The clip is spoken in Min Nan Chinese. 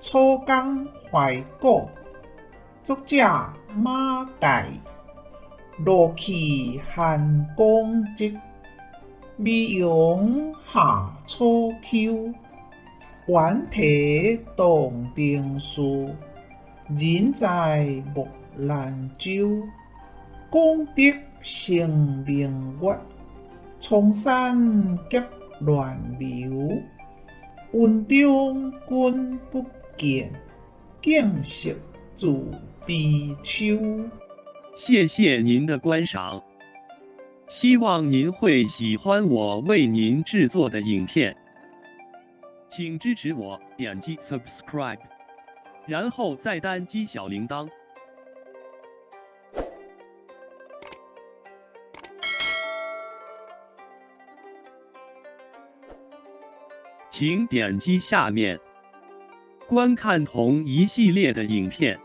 楚江懷古，作者馬岱，露氣韓公職，微陽夏初秋，遠提洞庭樹，人在木蘭州，廣德星明月，蒼山夾亂流。雲中君不見，景色自悲秋。謝謝您的觀賞，希望您會喜歡我為您製作的影片，請支持我點擊 subscribe，然後再單擊小鈴鐺。請點擊下面觀看同一系列的影片。